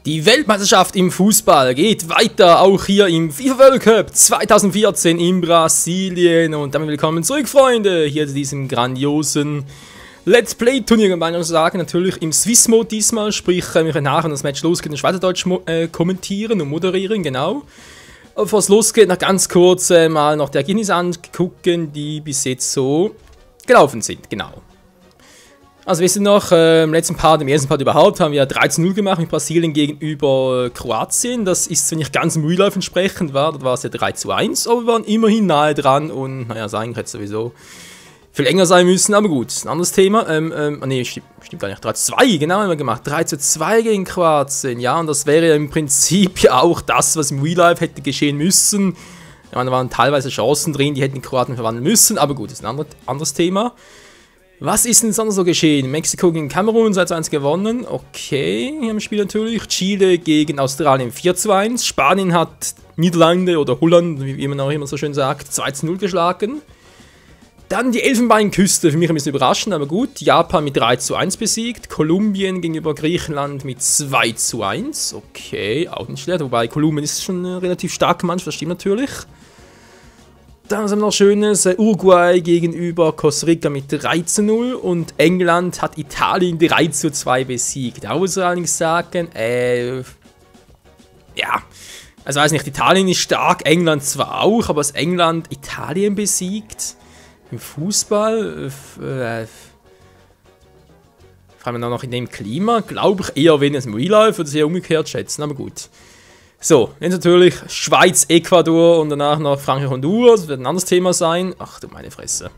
Die Weltmeisterschaft im Fußball geht weiter, auch hier im FIFA World Cup 2014 in Brasilien. Und damit willkommen zurück, Freunde, hier zu diesem grandiosen Let's Play-Turnier, kann man sagen. Natürlich im Swiss-Mode diesmal, sprich, wir können nachher, wenn das Match losgeht, in Schweizerdeutsch kommentieren und moderieren, genau. Aber bevor es losgeht, noch ganz kurz mal noch die Ergebnisse angucken, die bis jetzt so gelaufen sind, genau. Also wir sind noch im ersten Part überhaupt, haben wir 13:0 gemacht mit Brasilien gegenüber Kroatien. Das ist zwar nicht ganz im Real Life entsprechend, da war es ja 3:1, aber wir waren immerhin nahe dran und naja, sagen hätte sowieso viel enger sein müssen, aber gut, ein anderes Thema. Nee, stimmt gar nicht, 3:2, genau haben wir gemacht, 3:2 gegen Kroatien, ja, und das wäre ja im Prinzip ja auch das, was im Real Life hätte geschehen müssen. Ja, da waren teilweise Chancen drin, die hätten die Kroaten verwandeln müssen, aber gut, das ist ein anderes Thema. Was ist denn sonst so geschehen? Mexiko gegen Kamerun 2:1 gewonnen. Okay, hier im Spiel natürlich. Chile gegen Australien 4:1. Spanien hat Niederlande oder Holland, wie man auch immer so schön sagt, 2:0 geschlagen. Dann die Elfenbeinküste, für mich ein bisschen überraschend, aber gut. Japan mit 3:1 besiegt. Kolumbien gegenüber Griechenland mit 2:1. Okay, auch nicht schlecht. Wobei Kolumbien ist schon relativ stark manchmal, das stimmt natürlich. Dann haben wir noch Schönes, Uruguay gegenüber Costa Rica mit 3:0 und England hat Italien 3:2 besiegt. Da muss ich allerdings sagen, ja, also weiß nicht, Italien ist stark, England zwar auch, aber dass England Italien besiegt im Fußball, vor allem noch in dem Klima, glaube ich eher weniger im Real Life, würde ich eher umgekehrt schätzen, aber gut. So, jetzt natürlich Schweiz, Ecuador und danach noch Frankreich, Honduras. Das wird ein anderes Thema sein. Ach du meine Fresse.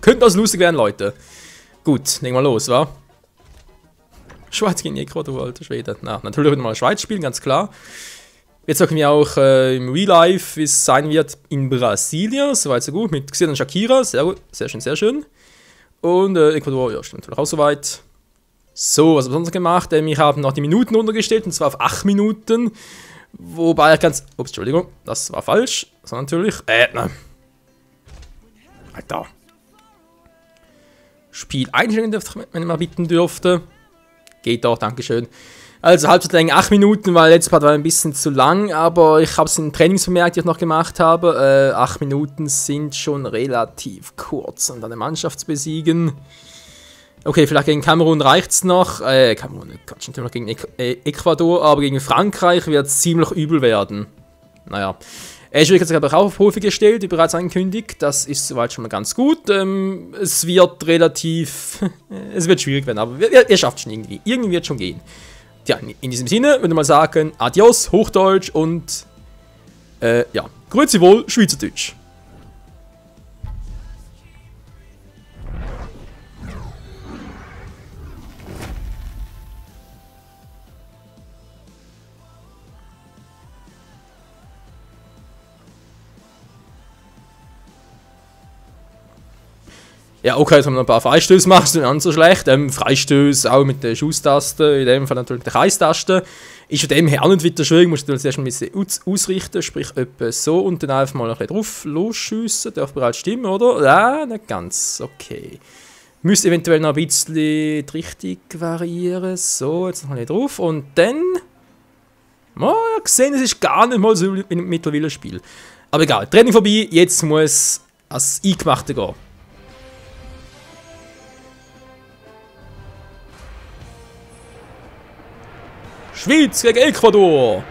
Könnte das lustig werden, Leute. Gut, legen wir los, wa? Schweiz gegen Ecuador, alter Schwede. Na, natürlich wird mal Schweiz spielen, ganz klar. Jetzt sagen wir auch im Real Life, wie es sein wird in Brasilien. Soweit so gut. Mit Xenia und Shakira. Sehr gut, sehr schön, sehr schön. Und Ecuador, ja, stimmt natürlich auch soweit. So, was haben wir sonst gemacht? Wir haben noch die Minuten runtergestellt, und zwar auf 8 Minuten. Wobei ich ganz... Ups, Entschuldigung, das war falsch. Das war natürlich... nein. Alter. Spiel einstellen dürfte, wenn ich mal bitten dürfte. Geht doch, dankeschön. Also Halbzeitlänge 8 Minuten, weil letztes Part war ein bisschen zu lang, aber ich habe es in den Trainings bemerkt, die ich noch gemacht habe. 8 Minuten sind schon relativ kurz, um eine Mannschaft zu besiegen. Okay, vielleicht gegen Kamerun reicht es noch. Kamerun, Quatsch, natürlich noch gegen Ecuador, aber gegen Frankreich wird es ziemlich übel werden. Naja. Schwierigkeitsgrad habe ich auch auf Profi gestellt, wie bereits angekündigt. Das ist soweit schon mal ganz gut. Es wird relativ... es wird schwierig werden, aber ihr schafft es schon irgendwie. Irgendwie wird es schon gehen. Tja, in diesem Sinne würde ich mal sagen, adios, Hochdeutsch und... ja, grüezi wohl, Schweizerdeutsch. Ja, okay, jetzt haben wir noch ein paar Freistöße gemacht, ist nicht ganz so schlecht. Freistöße auch mit der Schusstaste, in dem Fall natürlich der Kreistaste. Ist von dem her auch nicht weiter schwierig, musst du das erst ein bisschen ausrichten, sprich etwa so und dann einfach mal ein bisschen drauf losschiessen. Darf bereits stimmen, oder? Ja, nicht ganz, okay. Müsste eventuell noch ein bisschen die Richtung variieren. So, jetzt noch ein bisschen drauf und dann... Oh, ja, gesehen, es ist gar nicht mal so ein mittlerweile Spiel. Aber egal, Training vorbei, jetzt muss das Eingemachte gehen. Schweiz gegen Ecuador.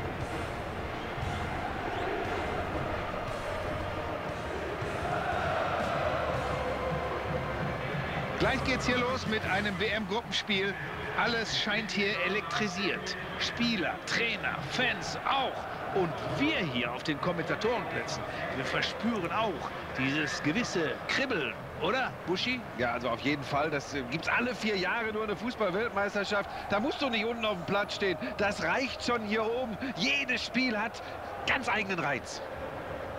Gleich geht's hier los mit einem WM-Gruppenspiel. Alles scheint hier elektrisiert. Spieler, Trainer, Fans auch. Und wir hier auf den Kommentatorenplätzen, wir verspüren auch dieses gewisse Kribbeln, oder, Buschi? Ja, also auf jeden Fall. Das gibt's alle 4 Jahre nur eine Fußball-Weltmeisterschaft. Da musst du nicht unten auf dem Platz stehen. Das reicht schon hier oben. Jedes Spiel hat ganz eigenen Reiz.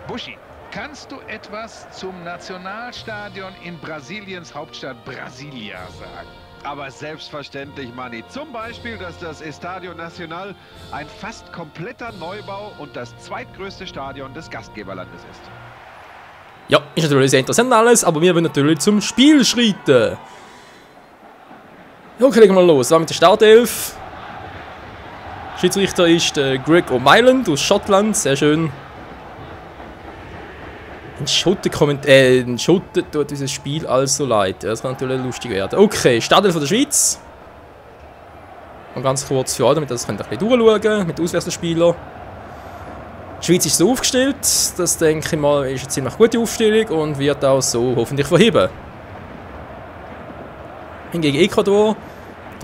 Buschi, kannst du etwas zum Nationalstadion in Brasiliens Hauptstadt Brasilia sagen? Aber selbstverständlich, Manni. Zum Beispiel, dass das Estadio Nacional ein fast kompletter Neubau und das zweitgrößte Stadion des Gastgeberlandes ist. Ja, ist natürlich sehr interessant alles, aber wir wollen natürlich zum Spiel schreiten. Okay, legen wir los. Wir mit der Startelf. Schiedsrichter ist Greg O'Myland aus Schottland, sehr schön. Ein Schotten tut dieses Spiel also leid. Das kann natürlich lustig werden. Okay, Startelf von der Schweiz. Und ganz kurz für alle, damit das könnt ihr ein bisschen durchschauen mit den Auswechselspielern. Die Schweiz ist so aufgestellt, das denke ich mal ist eine ziemlich gute Aufstellung und wird auch so hoffentlich verheben. Hingegen Ecuador,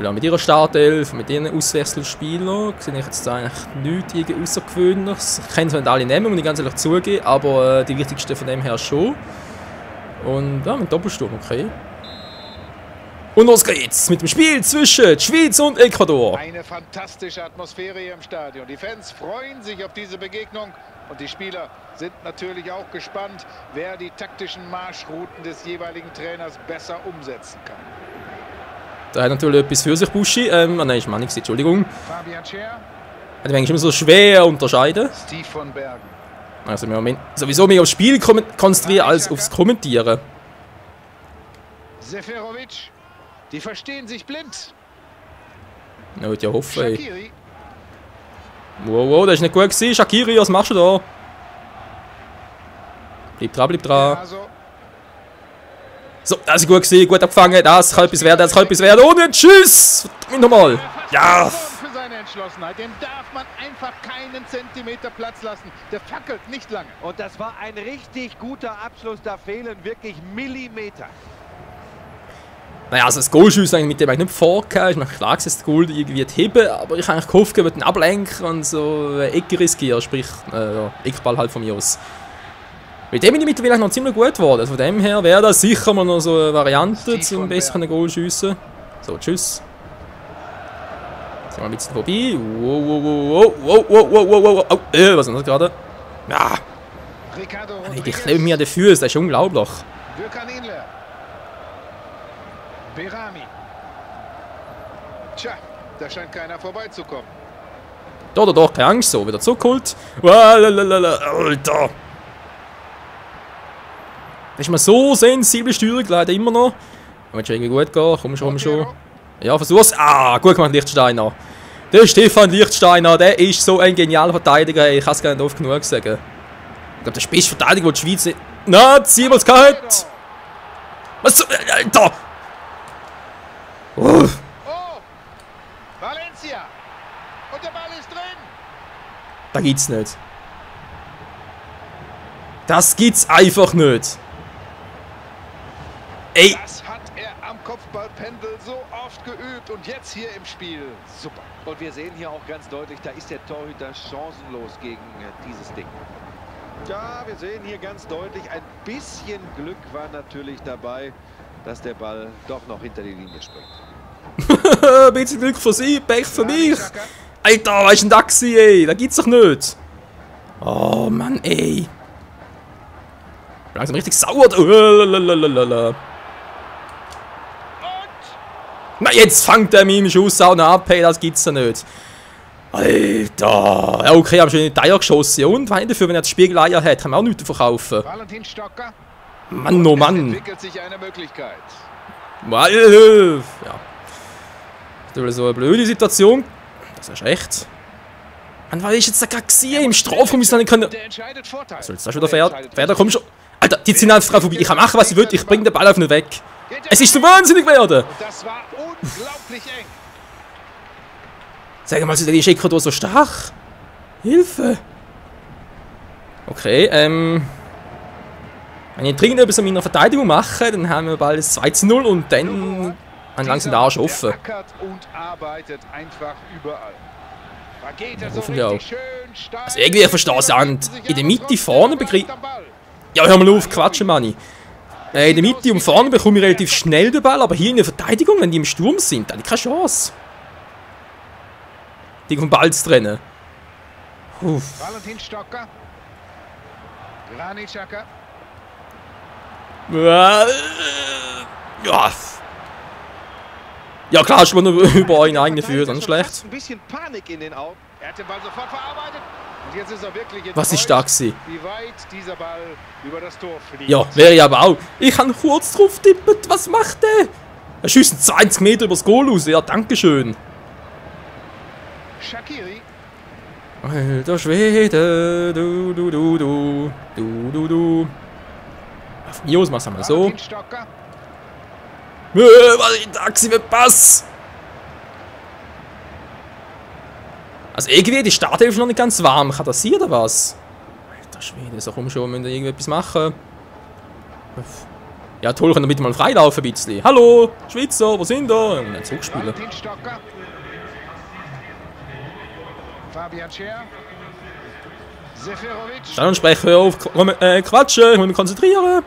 auch mit ihrer Startelf, mit ihren Auswechselspielern, sehe ich jetzt eigentlich nichts irgendwie Außergewöhnliches. Ich kenne es nicht alle nehmen, muss ich ganz ehrlich zugeben, aber die wichtigsten von dem her schon. Und ja, mit Doppelsturm, okay. Und los geht's mit dem Spiel zwischen Schweiz und Ecuador. Eine fantastische Atmosphäre hier im Stadion. Die Fans freuen sich auf diese Begegnung und die Spieler sind natürlich auch gespannt, wer die taktischen Marschrouten des jeweiligen Trainers besser umsetzen kann. Da hat natürlich etwas für sich, Buschi. Nein, ist mir nichts, Entschuldigung. Fabian Scher. Ich denke, immer so schwer unterscheiden. Steve von Bergen. Also wir sowieso mehr aufs Spiel konzentrieren als aufs Kommentieren. Seferovic. Die verstehen sich blind. Na, würde ja hoffen, ey. Shaqiri. Wow, das ist nicht gut gewesen. Shaqiri, was machst du da? Bleib dran, bleib dran. Also, So, das ist gut gewesen, gut abgefangen. Das kann etwas werden, das kann etwas werden. Und ein Tschüss! Nochmal. Ja! für seine Entschlossenheit. Dem darf man einfach keinen Zentimeter Platz lassen. Der fackelt nicht lange. Und das war ein richtig guter Abschluss. Da fehlen wirklich Millimeter. Naja, also das Goalschuss eigentlich mit dem eigentlich nicht vorgehauen. Ich meine, klar, dass das Goal irgendwie heben, aber ich habe eigentlich gehofft, er wird den Ablenker und so Ecke riskieren, sprich, Eckball halt von mir aus. Mit dem bin ich mittlerweile noch ziemlich gut geworden. Also von dem her wäre das sicher mal noch so eine Variante, zum besseren Goal schiessen. So, tschüss. Jetzt sind wir ein bisschen vorbei. Wow. Oh, was ist das gerade? Ja. Ricardo Ich klebe mir an den Füßen, das ist unglaublich. Gökhan Inler. Berami. Tja, da scheint keiner vorbeizukommen. Doch, keine Angst, so, wieder zurückgeholt. Alter! Das ist mir so sensibel Steuerung, leider immer noch. Wird schon irgendwie gut gehen, komm schon. Ja, versuch's. Ah, gut gemacht, Lichtsteiner. Der Stefan Lichtsteiner, der ist so ein genialer Verteidiger, ich kann es gar nicht oft genug sagen. Ich glaube, der beste Verteidiger, den die Schweiz nicht... Na, ziemlich gehabt! Was so... Alter! Oh! Valencia! Und der Ball ist drin! Da gibt's nicht. Das gibt's einfach nicht. Ey! Das hat er am Kopfballpendel so oft geübt und jetzt hier im Spiel. Super. Und wir sehen hier auch ganz deutlich, da ist der Torhüter chancenlos gegen dieses Ding. Ja, wir sehen hier ganz deutlich, ein bisschen Glück war natürlich dabei, dass der Ball doch noch hinter die Linie springt. Ein bisschen Glück für sie, Pech für mich. Alter, was ist denn das gewesen, ey? Das gibt's doch nicht. Oh, Mann, ey. Langsam richtig sauer. Na, jetzt fängt er mit dem Schuss auch noch ab, hey, das gibt's ja nicht. Alter. Ja, okay, ich habe schon in die Eier geschossen. Und was dafür, wenn er das Spiegeleier hat, kann man auch nichts verkaufen. Valentin Stocker. Mann, oh Mann. Es entwickelt sich eine Möglichkeit. Ja. Das ist so eine blöde Situation. Das ist echt. Mann, was ist jetzt da gerade gesehen? Im Strafraum ist nicht können. Der entscheidet Vorteil. Was soll jetzt da schon der Pferd? Komm schon. Alter, die sind einfach drauf vorbei. Ich kann machen, was ich will. Ich bringe den Ball auf nicht weg. Es ist so wahnsinnig werden. Das war unglaublich eng. Sag mal, ist Ecuador so stark? Hilfe! Okay, wenn ich dringend etwas an meiner Verteidigung mache, dann haben wir bald das 2:0 und dann langsam den Arsch offen. Der ackert und arbeitet einfach überall. Da geht er so hoffen wir richtig schön steil. Also irgendwie, ich verstehe es auch nicht. In der Mitte vorne begreife... Ja, hör mal auf, quatschen, Manni. In der Mitte und vorne bekomme ich relativ schnell den Ball, aber hier in der Verteidigung, wenn die im Sturm sind, dann habe ich keine Chance. Die vom Ball zu trennen. Valentin Stocker. Granit Xhaka. Ja. Ja, klar, ist man nur über einen eigenen Führer, dann schlecht. Ein bisschen Panik in den Augen. Er hat den Ball sofort verarbeitet. Und jetzt ist er wirklich enttäuscht, Was ist da gewesen? wie weit dieser Ball über das Tor fliegt. Ja, wäre ich aber auch. Ich kann kurz drauf tippen. Was macht der? Er schießt 20 Meter übers Goal raus. Ja, dankeschön. Shaqiri. Alter Schwede, du. Von mir aus machst du mal so. Was ist ein Taxi mit Pass? Also irgendwie, die Starthilfe ist noch nicht ganz warm. Kann das sein oder was? Alter Schwede, so komm schon, müssen wir irgendetwas machen. Ja toll, können wir bitte mal freilaufen ein bisschen. Hallo, Schweizer, wo sind da? Und dann zurückspielen. Fabian Scher. Seferovic. Dann spreche, hör auf, quatschen, ich muss mich konzentrieren.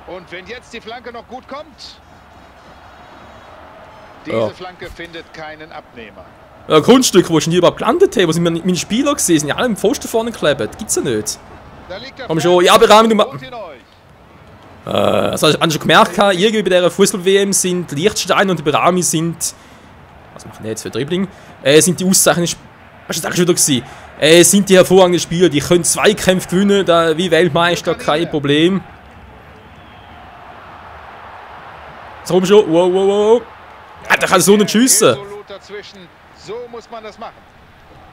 Und wenn jetzt die Flanke noch gut kommt. Diese Flanke findet keinen Abnehmer. Ja, Kunststück, wo ich nie überhaupt gelandet habe, wo sind meine Spieler gesehen, sind ja alle im Pfosten vorne geklebt. Gibt's ja nicht. Komm schon, ja, Berami, du machst. Also, ich habe schon gemerkt, irgendwie bei dieser Fußball-WM sind Liechtenstein und Berami sind. Was machen die jetzt für Dribbling? Sind die auszeichnenden. Was war das schon wieder gewesen? Sind die hervorragenden Spieler, die können Zweikämpfe gewinnen, da, wie Weltmeister, kein Problem. So komm schon, wow. Der kann so nicht schiessen. So muss man das machen.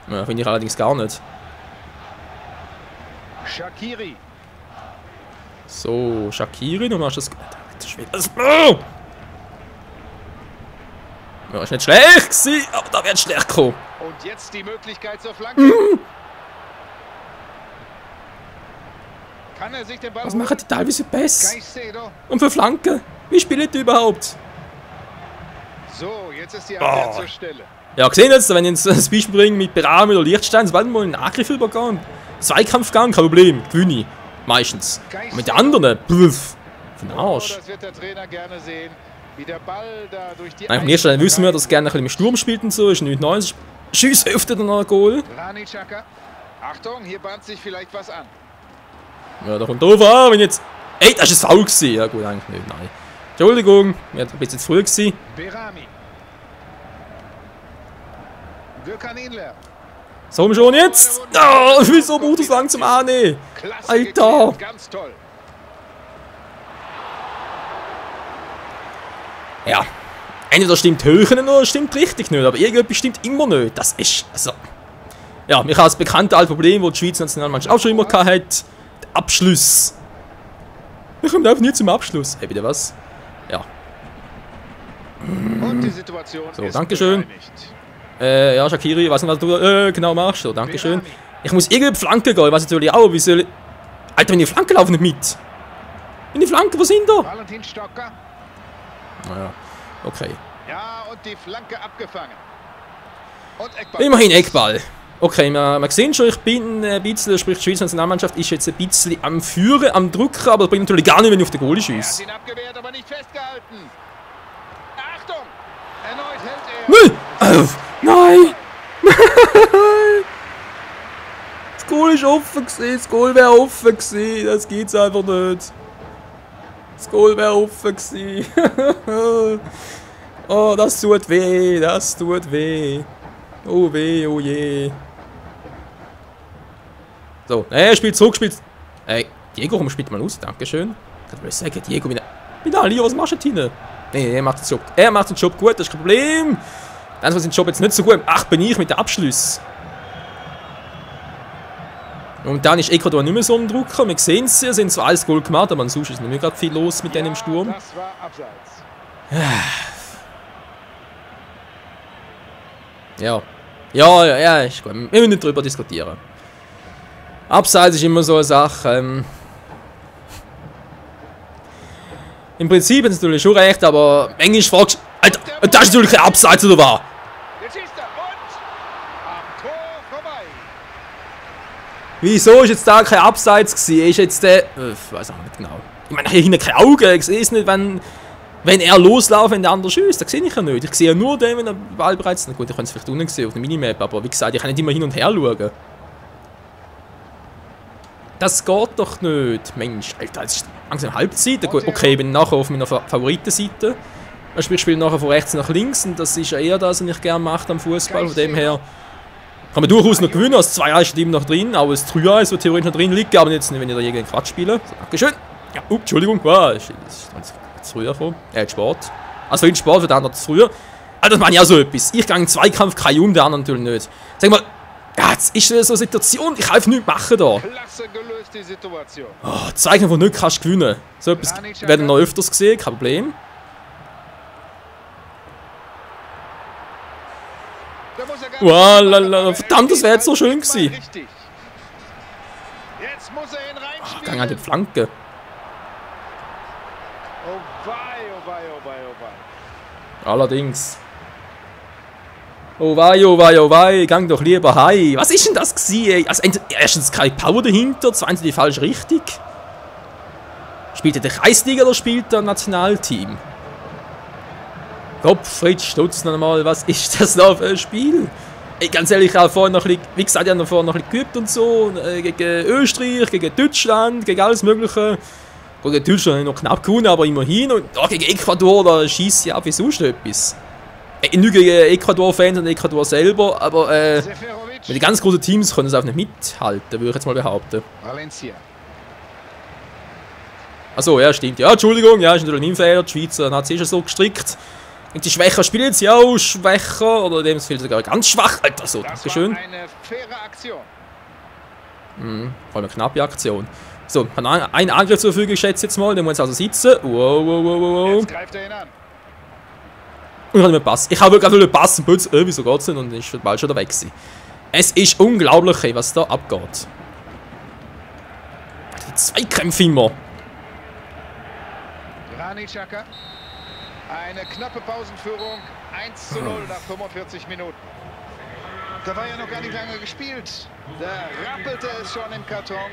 Ja, finde ich allerdings gar nicht. Shaqiri. So, Shaqiri, du machst das. Ja, ist nicht schlecht gewesen, aber da wird es schlecht kommen. Und jetzt die Möglichkeit zur Flanke. Kann er sich den Ball Was machen die teilweise besser? Und für Flanken? Wie spielen die überhaupt? So, jetzt ist die Abwehr zur Stelle. Ja, gesehen jetzt, wenn ich jetzt das Beispiel bringe mit Berami oder Liechtenstein, sobald wir mal in den Angriff übergehen, Zweikampfgang, kein Problem, gewinne ich. Meistens. Und mit den anderen, pff, für den Arsch. Das wird der Trainer gerne sehen, wie der Ball da durch die. Nein, vom ersten wissen wir, dass er gerne ein bisschen im Sturm spielt und so, ist nicht neu. Schusshüfte dann noch ein Goal. Granit Xhaka. Achtung, hier bahnt sich vielleicht was an. Ja, da kommt drauf an, wenn jetzt. Ey, das ist ein Foul gewesen. Ja, gut, eigentlich nicht, nein. Entschuldigung, wir sind ein bisschen zu früh gewesen. Berami. Gökhan Inler. So, schon jetzt? Oh, wieso braucht es langsam annehmen? Alter! Ganz toll. Ja. Entweder stimmt Höchen oder stimmt richtig nicht, aber irgendetwas stimmt immer nicht. Das ist. Also. Ja, mich als bekannte alte Problem, das die Schweizer Nationalmannschaft auch schon immer hatte, der Abschluss. Wir kommen einfach nie zum Abschluss. Hey, bitte was? Ja. Und die Situation so, ist dankeschön. Ja, Shaqiri, ich weiß nicht, was du genau machst. So, dankeschön. Ich muss irgendwie Flanke gehen, ich weiß natürlich auch, wie soll ich. Alter, wenn die Flanke laufen nicht mit. In die Flanke, wo sind da? Valentin Stocker. Naja, okay. Ja, und die Flanke abgefangen. Und Eckball. Immerhin Eckball. Okay, wir sehen schon, ich bin ein bisschen, sprich die Schweizer Nationalmannschaft ist jetzt ein bisschen am Führen, am Drücken, aber das bringt natürlich gar nicht, wenn ich auf den Goalie schieße. Er hat ihn abgewehrt, aber nicht festgehalten. Achtung! Erneut hält er. Nein! Das Goal ist offen gewesen, das Goal wäre offen gewesen, das geht's einfach nicht. Das Goal wäre offen gewesen. Oh, das tut weh, das tut weh. Oh weh, oh je. So, er spielt zurück, spielt. Diego, komm, spielt mal aus, dankeschön. Ich kann sagen, Diego, Leo, was machst du hinten? Nee, er macht den Job. Er macht den Job gut, das ist kein Problem. Dann ist den Job jetzt nicht so gut. Ach, bin ich mit den Abschlüssen. Und dann ist Ecuador nicht mehr so im Druck. Wir sehen es, sie sind zwar alles Goal gemacht, aber sonst ist nicht mehr gerade viel los mit denen im Sturm. Das war abseits. Ja, ist gut. Wir müssen nicht darüber diskutieren. Abseits ist immer so eine Sache. Im Prinzip ist es natürlich schon recht, aber manchmal fragst du. Alter, das ist natürlich kein Abseits oder was? Jetzt schießt er und am Tor vorbei. Wieso ist jetzt da kein Abseits gewesen? Ist jetzt der. Ich weiß auch nicht genau. Ich meine, hier hinten keine Augen. Ich sehe es nicht, wenn er loslauft, wenn der andere schießt. Das sehe ich ja nicht. Ich sehe ja nur den, wenn der Ball bereits. Na gut, ich kann es vielleicht unten sehen auf der Minimap, aber wie gesagt, ich kann nicht immer hin und her schauen. Das geht doch nicht. Mensch, Alter, es ist langsam Halbzeit. Okay, ich bin nachher auf meiner Favoritenseite. Sprich, ich spiele nachher von rechts nach links und das ist ja eher das, was ich gerne mache am Fußball. Von dem her kann man durchaus noch gewinnen. Das 2-1 steht immer noch drin, auch das 3-1, das theoretisch noch drin liegt, aber jetzt nicht, wenn ich da irgendeinen Quatsch spiele. So, Dankeschön. Ja, Entschuldigung, ist zu früh gekommen. Sport. Also in Sport wird anders zu früh. Also das meine ich auch so etwas. Ich gehe in den Zweikampf, kein der andere natürlich nicht. Sag mal, ja, jetzt ist so eine Situation, ich kann einfach nichts machen da. Klasse gelöst, die Situation. Oh, Zweikampf, wo du nicht kannst gewinnen. So etwas werden noch öfters gesehen, kein Problem. Wow, verdammt, das wäre jetzt so schön gewesen. Jetzt muss er ihn reinspielen. Gang an die Flanke. Oh wei, oh wei, oh wei, oh wei. Allerdings. Oh wei, oh wei, oh wei, gang doch lieber heim. Was ist denn das gewesen, ey? Also erstens keine Power dahinter, zweitens die falsche Richtung. Spielt er der Kreisliga oder spielt er ein Nationalteam? Gottfried Stutz noch einmal, was ist das noch für ein Spiel? Ey, ganz ehrlich, ich habe vorhin noch ein bisschen, wie gesagt, ich habe vorhin noch ein bisschen geübt und so. Gegen Österreich, gegen Deutschland, gegen alles Mögliche. Gegen Deutschland habe ich noch knapp gewonnen, aber immerhin. Und gegen Ecuador, da schieße ich ab wie sonst etwas. Nicht gegen Ecuador-Fans und Ecuador selber, aber die ganz großen Teams können es auch nicht mithalten, würde ich jetzt mal behaupten. Valencia. Achso, ja, stimmt. Ja, Entschuldigung, ja, ist natürlich mein Fehler. Die Schweizer Nazi ist ja so gestrickt. Und die Schwächer spielen jetzt ja auch schwächer, oder in dem Fall sogar ganz schwach. Alter, so, dankeschön. Eine faire Aktion. Vor allem eine knappe Aktion. So, ein Angriff zur Verfügung, schätze jetzt mal. Den muss jetzt also sitzen. Wow, wow, wow, wow. Jetzt greift er ihn an. Und ich habe nicht mehr Pass. Ich habe gerade nicht passen, wieso geht es nicht? Und ist bald schon da weg gewesen. Es ist unglaublich, ey, was da abgeht. Die Zweikämpfe immer. Granit Xhaka. Eine knappe Pausenführung. 1:0 nach 45 Minuten. Da war ja noch gar nicht lange gespielt. Da rappelte es schon im Karton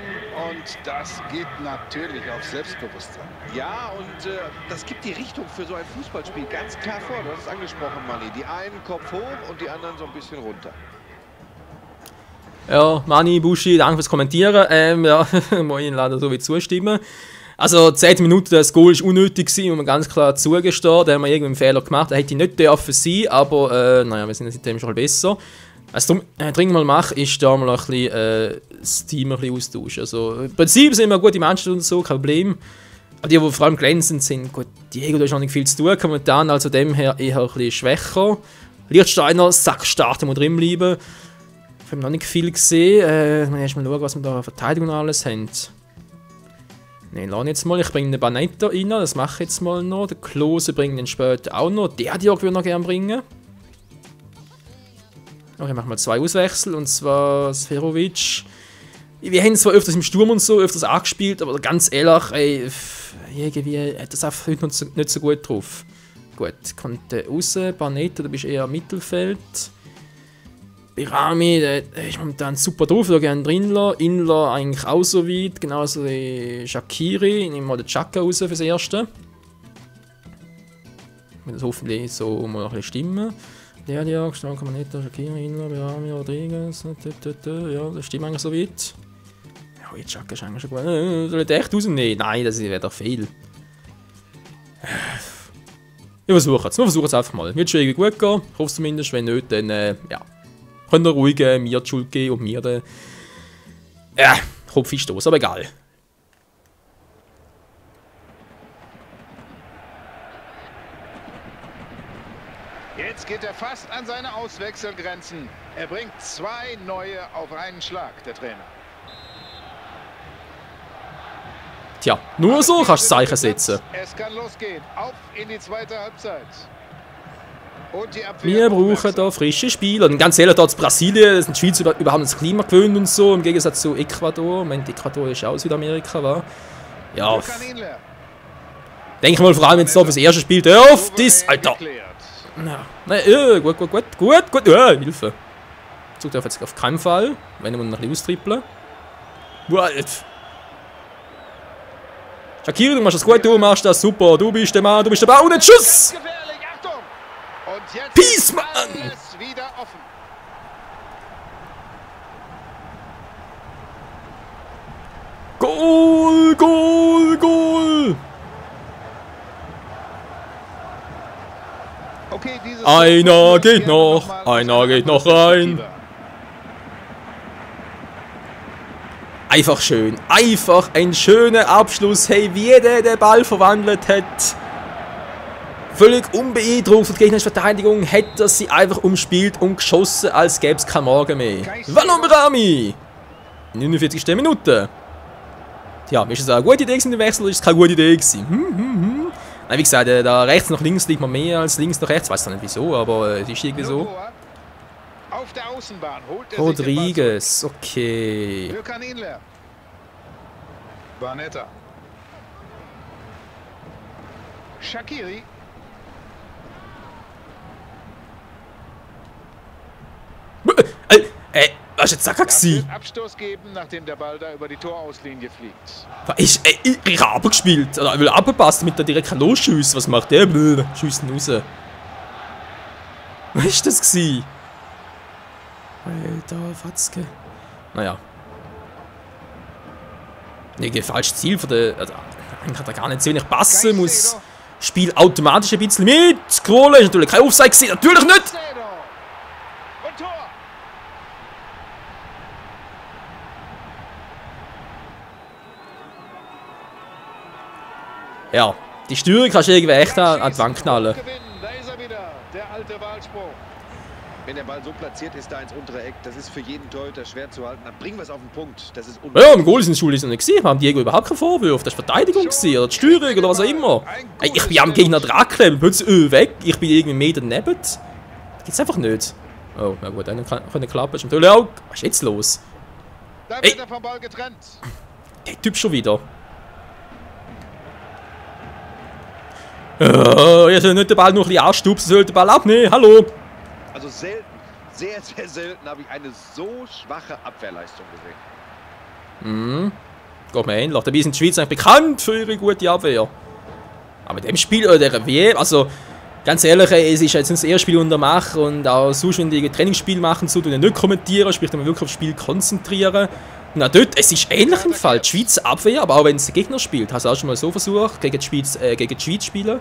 und das geht natürlich auf Selbstbewusstsein. Ja, und das gibt die Richtung für so ein Fußballspiel ganz klar vor. Du hast es angesprochen, Manni. Die einen Kopf hoch und die anderen so ein bisschen runter. Ja, Manni, Buschi, danke fürs Kommentieren. Ja, muss ich Ihnen leider so wie zustimmen. Also 10 Minuten, das Goal war unnötig, muss man ganz klar zugestehen. Da haben wir irgendwie einen Fehler gemacht. Er hätte nicht dürfen sein, aber naja, wir sind seitdem schon besser. Was ich dringend mal mache, ist da mal ein bisschen, das Team ein bisschen austauschen. Also, im Prinzip sind wir gute Menschen und so, kein Problem. Aber die vor allem glänzend sind, gut, Diego, da ist noch nicht viel zu tun, momentan, also dem her eher ein bisschen schwächer. Lichtsteiner, sackstark, muss drin bleiben. Ich habe noch nicht viel gesehen. Erst mal schauen, was wir da an Verteidigung alles haben. Nein, lass jetzt mal. Ich bringe den Banetta rein, das mache ich jetzt mal noch. Der Klose bringt den später auch noch. Der Diog würde ich noch gerne bringen. Okay, machen wir 2 Auswechsel, und zwar Seferovic. Wir haben zwar öfters im Sturm und so, öfters angespielt, aber ganz ehrlich, ey, irgendwie hat das einfach heute nicht so gut drauf. Gut, kommt der raus, Banetta, du bist eher im Mittelfeld. Birami, der ist momentan super drauf, da gerne drin lassen. Inler eigentlich auch so weit, genauso wie Shaqiri. Ich nehme mal den Xhaka raus fürs Erste. Wenn das hoffentlich so mal ein bisschen stimmen. Der Diag, Stark, Manetta, Shaqiri, Inler, Birami, Rodriguez. Ja, das stimmt eigentlich so weit. Ja, jetzt Xhaka ist eigentlich schon gut. Soll ich den echt rausnehmen? Nein, das wäre doch viel. Wir versuchen es einfach mal. Wird schon irgendwie gut gehen. Ich hoffe zumindest, wenn nicht, dann ja. Könnt ihr ruhig mir die Schuld geben und mir den Kopf stoßen, aber egal. Jetzt geht er fast an seine Auswechselgrenzen. Er bringt 2 neue auf einen Schlag, der Trainer. Tja, nur so kannst du Zeichen setzen. Es kann losgehen. Auf in die zweite Halbzeit. Wir brauchen da frische Spieler. Und ganz ehrlich, da in Brasilien sind die Schweiz überhaupt an das Klima gewöhnt und so, im Gegensatz zu Ecuador. Ich meine, Ecuador ist auch Südamerika, war. Ja. Denke ich mal, vor allem jetzt da fürs erste Spiel. Hör auf, das, Alter! Nein, gut. Hilfe. Zug darf jetzt auf keinen Fall. Wenn ich mal noch ein bisschen austrippeln. Shaqiri, du machst das gut, du machst das super. Du bist der Mann, du bist der Bau und ein Schuss! Peace, Mann! Goal, Goal, Goal! Okay, einer geht noch rein. Einfach schön, einfach ein schöner Abschluss. Hey, wie der den Ball verwandelt hat. Völlig unbeeindruckt von der gegnerischen Verteidigung hat er sie einfach umspielt und geschossen, als gäbe es keinen Morgen mehr. Valon Behrami! 49. Minute. Tja, ist es eine gute Idee gewesen, der Wechsel, oder ist es keine gute Idee gewesen? Nein, wie gesagt, da rechts nach links liegt man mehr als links nach rechts. Ich weiß nicht wieso, aber es ist irgendwie so. Auf der Außenbahn holt er Rodriguez, okay. Gökhan Inler. Barnetta. Shaqiri. Was war jetzt Saka gewesen? Abstoß geben, nachdem der Ball da über die Torauslinie fliegt. Ich habe abgespielt. Oder ich will abgepasst, damit er direkt losschießt. Was macht der? Schiessen raus. Was war das gewesen? Alter, Fatzke. Naja. Nee, falsches Ziel von der. Also, eigentlich hat er gar nicht gesehen, wenn ich passen muss. Spiel automatisch ein bisschen mit. Scrollen ist natürlich kein Offside gewesen. Natürlich nicht! Und Tor! Ja, die Steuerung kannst du irgendwie echt an die Wand knallen. Da ist er wieder, der alte Wahlspruch. Wenn der Ball so platziert ist, da ins untere Eck, das ist für jeden Torhüter schwer zu halten. Dann bringen wir es auf den Punkt. Das ist ja, im Goal ist in der Schule nicht gesehen. Wir haben Diego überhaupt keine Vorwürfe. Das war Verteidigung gewesen, oder die Steuerung oder was auch immer. Ey, ich bin am Gegner dran geklemmt, plötzlich weg. Ich bin irgendwie einen Meter daneben. Das geht's einfach nicht. Oh, na gut, dann kann klappen. Ist natürlich auch. Was ist jetzt los? Da wird er vom Ball getrennt. Der Typ schon wieder. Ihr sollt nicht den Ball noch ein bisschen anstupsen, sollt den Ball abnehmen. Hallo. Also selten, sehr, sehr selten habe ich eine so schwache Abwehrleistung gesehen. Geht mir ähnlich. Dabei sind die Schweizer eigentlich bekannt für ihre gute Abwehr. Aber in dem Spiel oder der WM, also ganz ehrlich, es ist jetzt nicht das erste Spiel, das ich mache und auch sonst, wenn die Trainingsspiel machen, so, nicht kommentieren, sprich, dann wirklich aufs Spiel konzentrieren. Und auch dort, es ist ähnlich im Fall. Die Schweizer Abwehr, aber auch wenn es der Gegner spielt, hast du auch schon mal so versucht, gegen die Schweiz spielen.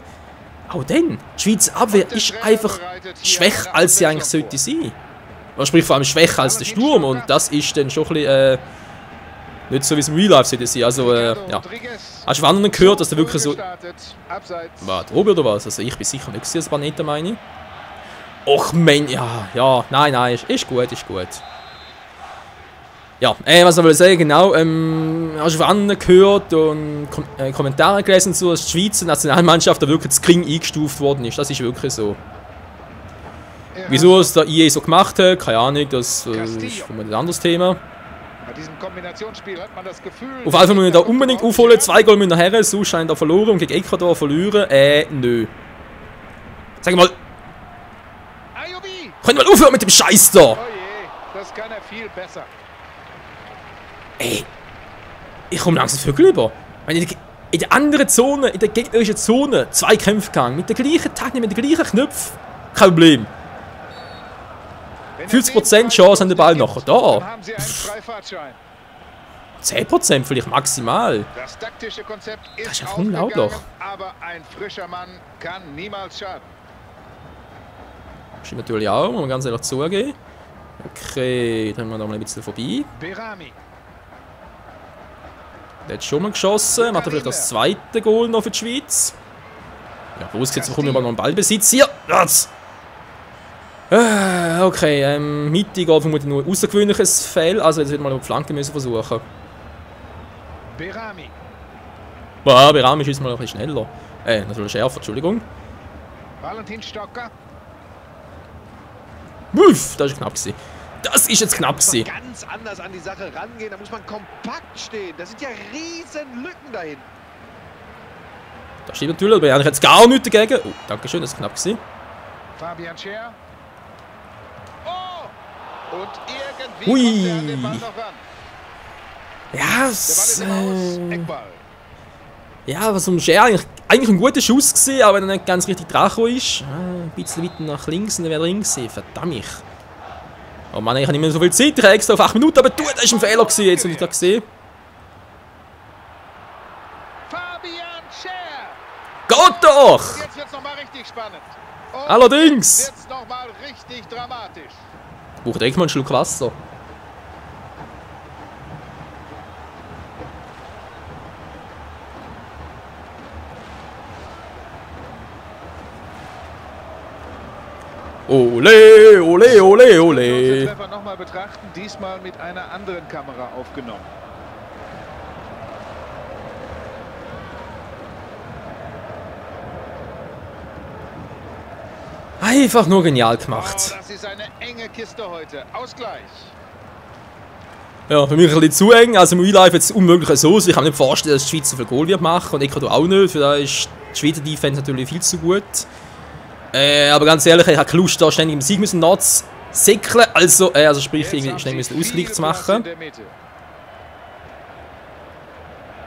Auch dann, die Schweizer Abwehr ist einfach schwächer, als sie eigentlich sollte sein. Man spricht vor allem schwächer als der Sturm und das ist dann schon ein bisschen nicht so wie es im Real Life sollte sein. Also, ja. Hast du von anderen gehört, dass der wirklich so. War Drobe oder was? Also, ich bin sicher nicht gesehen, als Barnetta meine ich. Och, Mann, ja, nein, ist gut. Ja, was soll ich sagen, genau, hast du von anderen gehört und Kommentare gelesen, so, dass die Schweizer Nationalmannschaft da wirklich zu gering eingestuft worden ist. Das ist wirklich so. Wieso es der IE so gemacht hat, keine Ahnung, das ist ein anderes Thema. Bei diesem Kombinationsspiel hat man das Gefühl... Auf jeden Fall müssen wir da unbedingt aufholen, 2 Goal müssen nachher, so scheint er verloren und gegen Ecuador verlieren. Nö. Sag mal. Könnt ihr mal aufhören mit dem Scheiß da? Oh je, das kann er viel besser. Ey, ich komme langsam Vögel über. In der anderen Zone, in der gegnerischen Zone, 2 Kämpfe gegangen, mit der gleichen Technik, mit den gleichen Knöpfen. Kein Problem. 50% Chance an den Ball nachher. Da. 10% vielleicht maximal. Das taktische Konzept ist einfach unglaublich. Aber ein frischer Mann kann niemals schaden. Stimmt natürlich auch, muss man ganz ehrlich zugeben. Okay, dann haben wir da mal ein bisschen vorbei. Behrami. Der hat schon mal geschossen. Macht er vielleicht das zweite Goal noch für die Schweiz. Ja, los geht's, bekommen wir mal noch einen Ballbesitz. Hier! Jetzt! Okay, Mitte geht vermutlich nur ein außergewöhnliches Feld. Also jetzt wird man noch die Flanke müssen versuchen. Behrami. Boah, Behrami ist jetzt mal ein bisschen schneller. Natürlich schärfer, Entschuldigung. Valentin Stocker. Uff, das ist knapp gewesen. Das ist jetzt knapp gewesen. Ganz anders an die Sache rangehen, da muss man kompakt stehen. Da sind ja riesen Lücken dahin. Das stimmt natürlich, aber eigentlich jetzt gar nichts dagegen. Oh, danke schön, das ist knapp gewesen. Fabian Scher. Oh! Und irgendwie kommt er an den Ball noch ran. Ja, ja, was um Scher eigentlich ein guter Schuss gesehen, aber wenn er nicht ganz richtig dran ist. Ein bisschen weiter nach links und dann wäre er drin gewesen. Verdammt. Oh Mann, ich habe nicht mehr so viel Zeit. Ich habe extra auf 8 Minuten, aber das ist ein Fehler gewesen, jetzt habe ich das gesehen. Fabian Scher. Geht doch! Jetzt wird's nochmal richtig spannend. Und Allerdings! Jetzt wird's nochmal richtig dramatisch. Ich brauche direkt mal einen Schluck Wasser. Ole, ole, ole, ole. Treffer nochmal betrachten, diesmal mit einer anderen Kamera aufgenommen. Einfach nur genial gemacht. Oh, das ist eine enge Kiste heute. Ausgleich. Ja, für mich ein bisschen zu eng. Also im Real Life jetzt unmöglich so. Ich kann mir nicht vorstellen, dass die Schweiz so viel Goal wird machen. Und Ecuador auch nicht. Für da ist die Schweizer Defense natürlich viel zu gut. Aber ganz ehrlich, ich habe keine Lust, da ständig im Sieg müssen nachzusäckeln. Also sprich, irgendwie schnell müssen Ausgleich zu machen.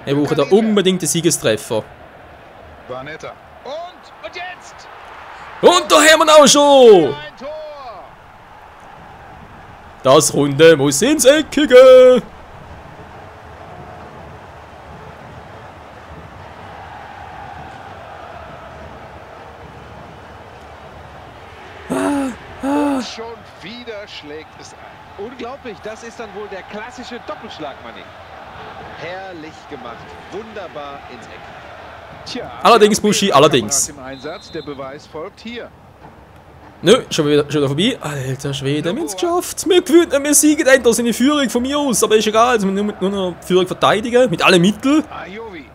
Wir brauchen da unbedingt den Siegestreffer. Barnetta. Und jetzt! Und da haben wir auch schon! Das Runde muss ins Eckige! Schon wieder schlägt es ein. Unglaublich, das ist dann wohl der klassische Doppelschlag, Manni. Herrlich gemacht, wunderbar ins Eck. Tja, Allerdings, Buschi, allerdings. Im Einsatz, der Beweis folgt hier. Nö, schon wieder vorbei. Alter Schwede, wir haben es geschafft. Wir gewinnen, wir siegen endlich seine Führung von mir aus. Aber ist egal, also wir müssen nur noch Führung verteidigen. Mit allen Mitteln. Ajovi.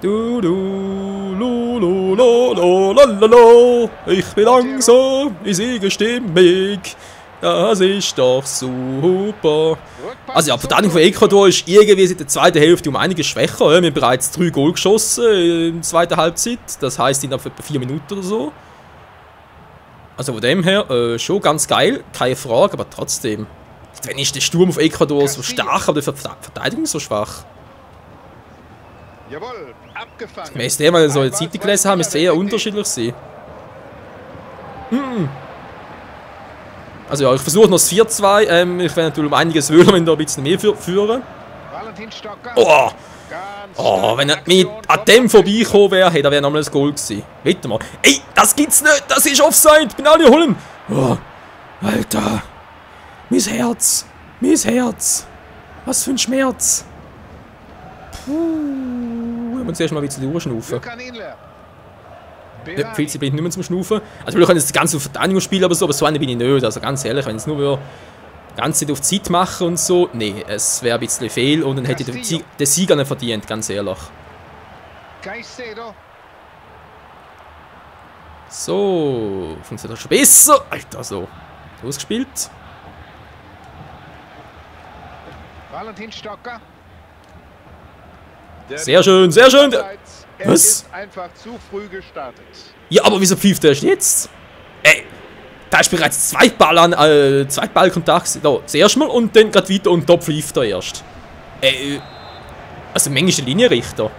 Du, lu, lu, lo, lo, lo, lo, lo. Ich bin langsam, ich siege stimmig. Das ist doch super. Also ja, die Verteidigung von Ecuador ist irgendwie seit der zweiten Hälfte um einiges schwächer. Wir haben bereits 3 Goal geschossen in der zweiten Halbzeit. Das heisst, in etwa 4 Minuten oder so. Also von dem her schon ganz geil, keine Frage, aber trotzdem. Wenn ist der Sturm auf Ecuador so stark, aber die Verteidigung so schwach? Jawohl, abgefangen. Gemäß dem, weil wir so eine Zeitung gelesen haben, müsste es eher unterschiedlich sein. Also ja, ich versuche noch das 4-2. Ich wäre natürlich um einiges höher, wenn da ein bisschen mehr führen. Oh, wenn er an dem vorbeigekommen wäre, hey, da wäre nochmal ein Goal gewesen. Warte mal. Ey, das gibt's nicht, das ist Offside. Bin alle holen. Oh, Alter. Mein Herz. Mein Herz. Was für ein Schmerz. Puh. Ich muss erst mal ein bisschen durchschnaufen. Ja, viel Zeit bin ich nicht mehr zum Schnaufen. Also wir können jetzt die ganze Verteidigung spielen, aber so eine bin ich nicht. Also ganz ehrlich, wenn ich es nur die ganze Zeit auf Zeit machen und so, nee, es wäre ein bisschen fehl und dann hätte ich den Sieger nicht verdient, ganz ehrlich. So, funktioniert das schon besser. Alter, so. Ausgespielt. Valentin Stocker. Sehr schön, sehr schön. Er ist einfach zu früh gestartet. Ja, aber wieso pfeift er erst jetzt? Ey, da ist bereits Zweitballkontakt. Da, das erste Mal und dann gerade weiter und da pfeift er erst. Also manchmal der Linienrichter.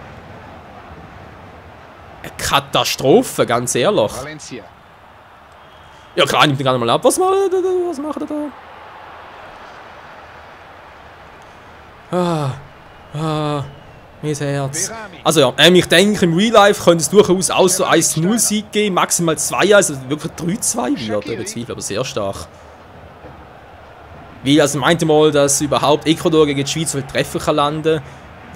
Eine Katastrophe, ganz ehrlich. Valencia. Ja klar, nimmt ihn gar nicht mal ab. Was macht er da? Mein Herz. Also ja, ich denke, im Real Life könnte es durchaus auch so 1-0-Sieg geben, maximal 2, also wirklich 3-2 wird, bezweifle aber sehr stark. Weil, also meinte mal, dass überhaupt Ecuador gegen die Schweiz viel Treffer kann landen.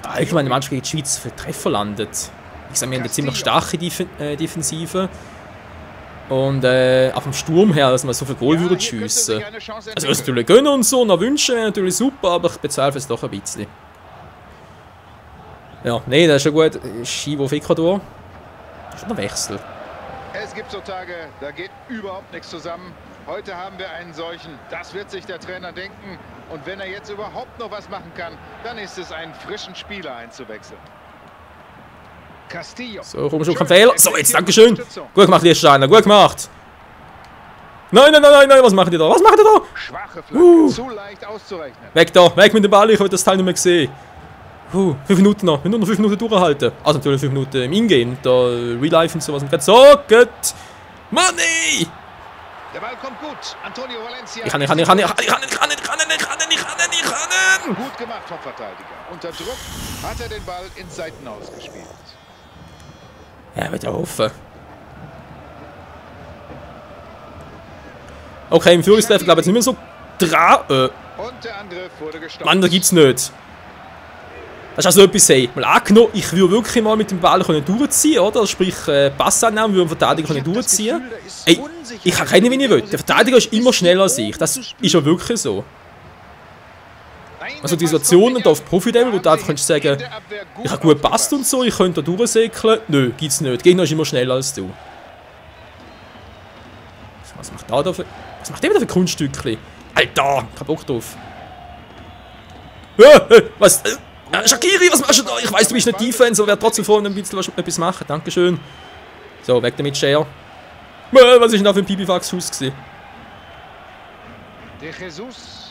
Allgemein, Mannschaft gegen die Schweiz viel Treffer landet. Ich sage, wir haben eine ziemlich starke Defensive. Und auch vom Sturm her, dass man so viel Goal würde schiessen. Also das natürlich gönnen und so, und wünschen wäre natürlich super, aber ich bezweifle es doch ein bisschen. Ja, nee, das ist schon gut. Schivo auf Ecuador. Das ist schon ein Wechsel. Es gibt so Tage, da geht überhaupt nichts zusammen. Heute haben wir einen solchen. Das wird sich der Trainer denken. Und wenn er jetzt überhaupt noch was machen kann, dann ist es, einen frischen Spieler einzuwechseln. Castillo. So, komm schon, kein Fehler. So, jetzt, Dankeschön. Gut gemacht, Liechtensteiner. Gut gemacht. Nein, was macht ihr da? Was macht ihr da? Schwache Flanke, zu leicht auszurechnen. Weg da, weg mit dem Ball. Ich habe das Teil nicht mehr gesehen. 5 Minuten noch. Wir müssen noch 5 Minuten durchhalten. Also natürlich 5 Minuten im Ingame. Da Real Life und sowas. So, gut. Money! Der Ball kommt gut. Antonio Valencia. Ich kann. Gut gemacht vom Verteidiger. Unter Druck hat er den Ball ins Seitenaus gespielt. Ja, wird ja hoffen. Okay, im Führungstreffer glaube ich jetzt nicht mehr so dran. Und der Angriff wurde gestoppt. Mann, da gibt's nicht. Das ist also etwas, hey, mal angenommen, ich würde wirklich mal mit dem Ball durchziehen, oder? Sprich, Passannahme würde den Verteidiger durchziehen. Ey, ich kann kennen, wie ich will. Der Verteidiger ist immer schneller als ich. Das ist ja wirklich so. Also die Situationen da auf Profi-Level, wo du einfach kannst sagen, ich habe gut gepasst und so, ich könnte da durchsäckeln. Nö, gibt's nicht. Der Gegner ist immer schneller als du. Was macht der da für... Was macht der wieder für Kunststückchen? Alter, kein Bock drauf. Was? Shaqiri, was machst du da? Ich weiss, du bist nicht Defense, aber werde trotzdem vorne ein bisschen etwas machen. Dankeschön. So, weg damit, Share. Was ist denn da für ein Pipifax-Schuss gewesen? De Jesus.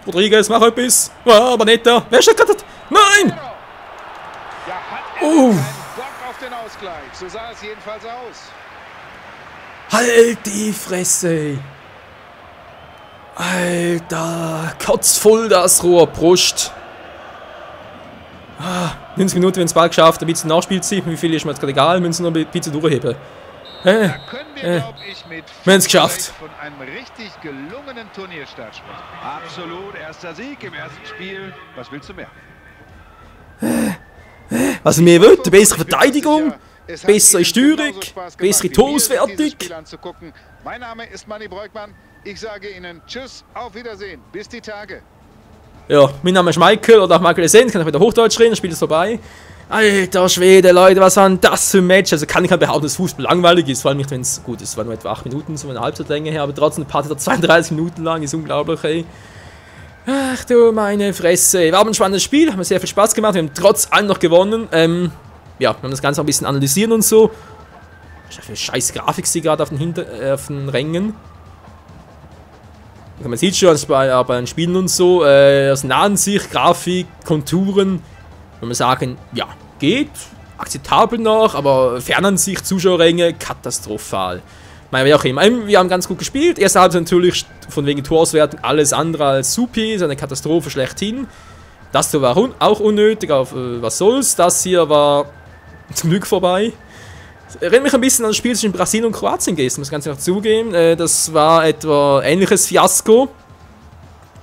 Rodriguez, mach etwas. Aber nicht da. Wer ist das gerade? Nein! Ja, hat er keinen Bock auf den Ausgleich. So sah es jedenfalls aus. Halt die Fresse! Alter, kotzvoll das Rohr, Brust. 90 Minuten, wenn es bald geschafft, ein bisschen Nachspielzeit. Wie viel ist mir jetzt gerade egal, müssen wir noch ein bisschen durchheben. Da können wir, glaube ich, mit wir haben es geschafft. Von einem richtig gelungenen Turnierstart sprechen. Absolut, erster Sieg im ersten Spiel. Was willst du mehr? Was ich mehr will, bessere Verteidigung, bessere Steuerung, bessere Torauswertung. Mein Name ist Manni Breukmann. Ich sage Ihnen Tschüss, auf Wiedersehen. Bis die Tage. Ja, mein Name ist Michael oder auch Michael Essent, kann ich wieder Hochdeutsch reden, das Spiel ist vorbei. Alter Schwede, Leute, was war denn das für ein Match? Also kann ich halt behaupten, dass Fußball langweilig ist, vor allem nicht, wenn es gut ist. Es war nur etwa 8 Minuten, so eine Halbzeitlänge her, aber trotzdem, eine Party da 32 Minuten lang, ist unglaublich, ey. Ach du meine Fresse. War aber ein spannendes Spiel, hat mir sehr viel Spaß gemacht, wir haben trotz allem noch gewonnen. Ja, wir haben das Ganze auch ein bisschen analysieren und so. Was ist das für eine scheiß Grafik, die gerade auf den Rängen. Man sieht schon, bei den Spielen und so, aus nahen Sicht, Grafik, Konturen, wenn man sagen, ja, geht, akzeptabel noch, aber Fernansicht, Zuschauerränge, katastrophal. Meine, wie auch immer. Wir haben ganz gut gespielt, erste Halbzeit natürlich von wegen Torauswertung alles andere als supi, so eine Katastrophe schlechthin. Das war auch unnötig, aber was soll's, das hier war zum Glück vorbei. Erinnert mich ein bisschen an das Spiel zwischen Brasilien und Kroatien gestern, muss ich ganz ehrlich zugeben. Das war etwa ein ähnliches Fiasko.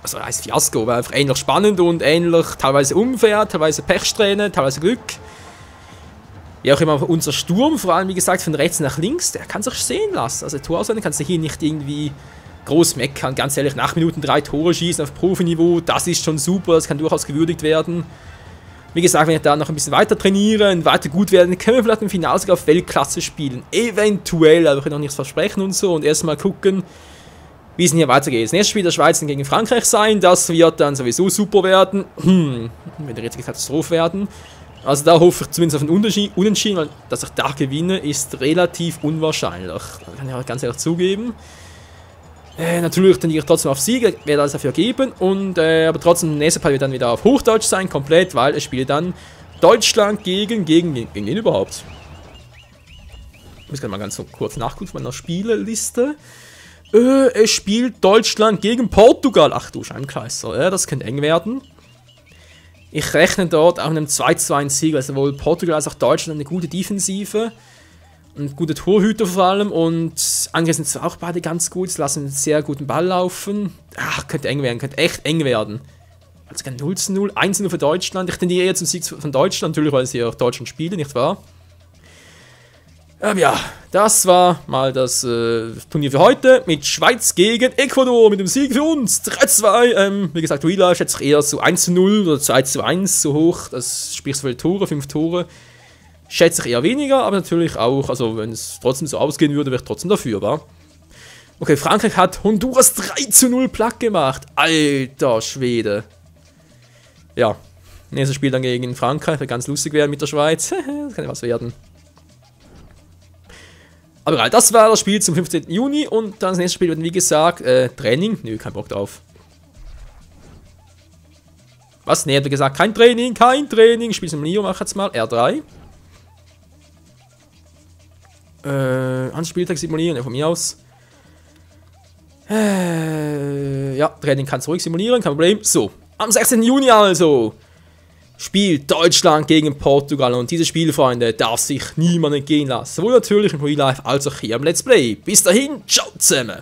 Also ein Fiasko, war einfach ähnlich spannend und ähnlich teilweise unfair, teilweise Pechsträhne, teilweise Glück. Wie auch immer, unser Sturm, vor allem wie gesagt von rechts nach links, der kann sich sehen lassen. Also Torauswertung kannst du hier nicht irgendwie groß meckern. Ganz ehrlich, nach Minuten 3 Tore schießen auf Profiniveau, das ist schon super, das kann durchaus gewürdigt werden. Wie gesagt, wenn ich da noch ein bisschen weiter trainiere und weiter gut werde, dann können wir vielleicht im Finale sogar auf Weltklasse spielen. Eventuell, aber ich kann noch nichts versprechen und so. Und erstmal gucken, wie es denn hier weitergeht. Das nächste Spiel der Schweiz gegen Frankreich sein. Das wird dann sowieso super werden. Wird eine richtige Katastrophe werden. Also da hoffe ich zumindest auf einen Unentschieden, weil dass ich da gewinne, ist relativ unwahrscheinlich. Das kann ich auch ganz ehrlich zugeben. Natürlich tendiere ich trotzdem auf Sieg, werde alles dafür geben. Und, aber trotzdem, der nächste Part wird dann wieder auf Hochdeutsch sein, komplett, weil es spielt dann Deutschland gegen wen überhaupt? Ich muss gerade mal ganz kurz nachgucken von meiner Spieleliste. Es spielt Deutschland gegen Portugal. Ach du Scheibenkleister, ja, das könnte eng werden. Ich rechne dort auch mit einem 2:1 Sieg, also sowohl Portugal als auch Deutschland eine gute Defensive. Ein guter Torhüter vor allem und angesichts sind zwar auch beide ganz gut, sie lassen einen sehr guten Ball laufen. Ach, könnte eng werden, könnte echt eng werden. Also kein 0:0, 1:0 für Deutschland. Ich tendiere eher zum Sieg von Deutschland, natürlich, weil sie auch Deutschland spielen, nicht wahr? Ja, das war mal das Turnier für heute mit Schweiz gegen Ecuador mit dem Sieg für uns. 3:2. Wie gesagt, Real Life schätze ich eher so 1:0 oder 2:1 so hoch. Das spricht so viele Tore, 5 Tore. Schätze ich eher weniger, aber natürlich auch, also wenn es trotzdem so ausgehen würde, wäre ich trotzdem dafür, wa? Okay, Frankreich hat Honduras 3:0 platt gemacht. Alter Schwede. Ja, nächstes Spiel dann gegen Frankreich, wird ganz lustig werden mit der Schweiz. Das kann ja was werden. Aber egal, das war das Spiel zum 15. Juni und dann das nächste Spiel wird, wie gesagt, Training. Nö, kein Bock drauf. Was? Ne, hat er gesagt, kein Training. Spielsimulierung mach jetzt mal, R3. An Spieltag simulieren, ja, von mir aus. Ja, Training kannst du ruhig simulieren, kein Problem. So, am 16. Juni also spielt Deutschland gegen Portugal und diese Spiel, Freunde, darf sich niemand entgehen lassen. Sowohl natürlich im Real Life als auch hier im Let's Play. Bis dahin, ciao zusammen.